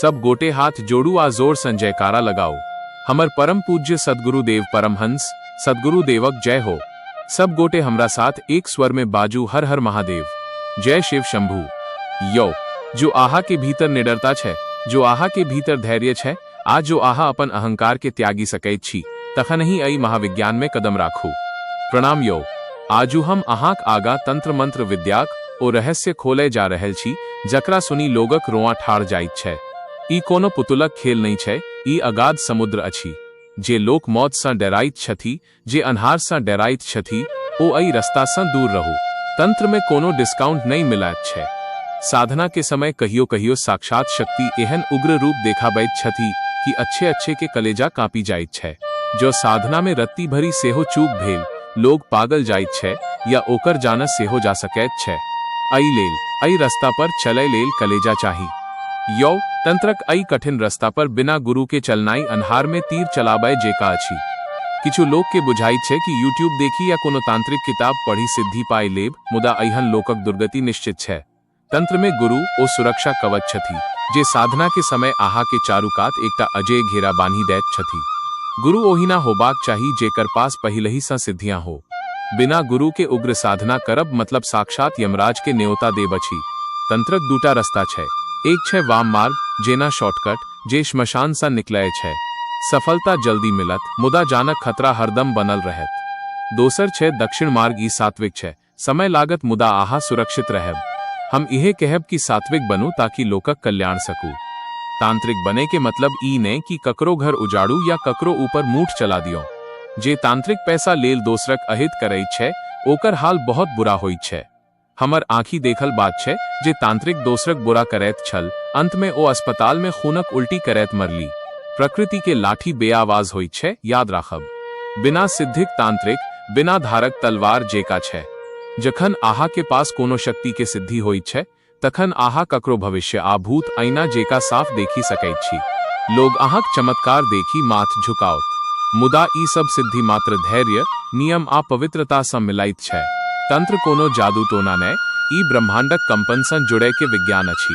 सब गोटे हाथ जोड़ू आ जोर सँ जयकारा लगाउ। हमर परम पूज्य सद्गुरुदेव परमहंस सद्गुरुदेवक जय हो। सब गोटे हमरा साथ एक स्वर में बाजू, हर हर महादेव, जय शिव शंभू। यौ, जो आहा के भीतर निडरता छै, जो आहा के भीतर धैर्य छै आ जो आहा अपन अहंकार के त्यागी सकैत छी, तखन ही एहि महाविज्ञान में कदम राखू। प्रणाम यौ। आजू हम अहाँक आगा तंत्र मंत्र विद्याक ओ रहस्य खोले जा रहल छी, जकरा सुनी लोगक रोआ ठाढ़ जाइत छै। ई कोनो पुतुलक खेल नहि छै, ई अगाध समुद्र अछि। जे लोक मौत सँ डराइत छथि, जे अन्हार सँ डराइत छथि, ओ एहि रस्ता सँ दूर रहू। तंत्र में कोनो डिस्काउंट नहि मिलैत छै। साधना के समय कहियो कहियो साक्षात शक्ति एहन उग्र रूप देखाबैत छथि कि अच्छे अच्छे के कलेजा कांपी जाइत छै। जो साधना में रत्ती भरी सेहो चूक भेल, लोग पागल जाइत छै या ओकर जान सेहो जा सकैत छै। एहि लेल एहि रास्ता पर चलै लेल कलेजा चाही। यौ, तंत्रक एहि कठिन रास्ता पर बिना गुरु के चलनाई अन्हार में तीर चलाबय जेका अछि। किछु लोक के बुझाइत छै कि यूट्यूब देखी या कोनो तांत्रिक किताब पढ़ी सिद्धि पाइ लेब, मुदा एहन लोकक दुर्गति निश्चित छै। तंत्र में गुरु ओ सुरक्षा कवच छथि, जे साधना के समय आहा के चारू कात एकटा अजेय घेरा बान्हि दैत छथि। गुरु ओहिना होबाक चाही जेकर पास पहिलही सँ सिद्धियां हो। बिना गुरु के उग्र साधना करब मतलब साक्षात यमराज के न्योता देब अछि। तंत्रक दूटा रस्ता छै। एक छै वाम मार्ग, जेना शॉर्टकट, जे श्मशान सँ निकलै छै। सफलता जल्दी मिलत, मुदा जानक खतरा हरदम बनल रहत। दोसर छै दक्षिण मार्ग। ई सात्विक छै, समय लागत, मुदा आहा सुरक्षित रहब। हम इहे कहब कि सात्विक बनू ताकि लोकक कल्याण सकू। तांत्रिक बने के मतलब ई ने कि ककरो घर उजाड़ू या ककरो ऊपर मूठ चला दियो। जे तांत्रिक पैसा लेल दोसरक अहित करैत छै, ओकर हाल बहुत बुरा होइत छै। हमर आंखी देखल बात छै, जे तांत्रिक दोसरक बुरा करैत छल, अंत में ओ अस्पताल में खूनक उल्टी करैत मरली। प्रकृति के लाठी बेआवाज होइत छै, याद राखब। बिना सिद्धिक तांत्रिक बिना धारक तलवार जेका छै। जखन आहा के पास कोनो शक्ति के सिद्धि होइत छै, तखन आहा ककरो भविष्य आ भूत ऐना जेका साफ देखी सकैत छी। लोग अहाँक चमत्कार देखी माथ झुकाओत। मुदा ई सब सिद्धि मात्र धैर्य, नियम आ पवित्रता सँ मिलाइत छै। तंत्र कोनो जादू टोना नै, ई ब्रह्मांडक कंपन सँ जुड़ै के विज्ञान अछि।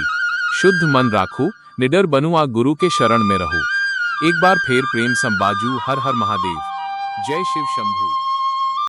शुद्ध मन राखू, निडर बनू आ गुरु के शरण में रहू। एक बार फेर प्रेम सँ बाजू, हर हर महादेव, जय शिव शंभू।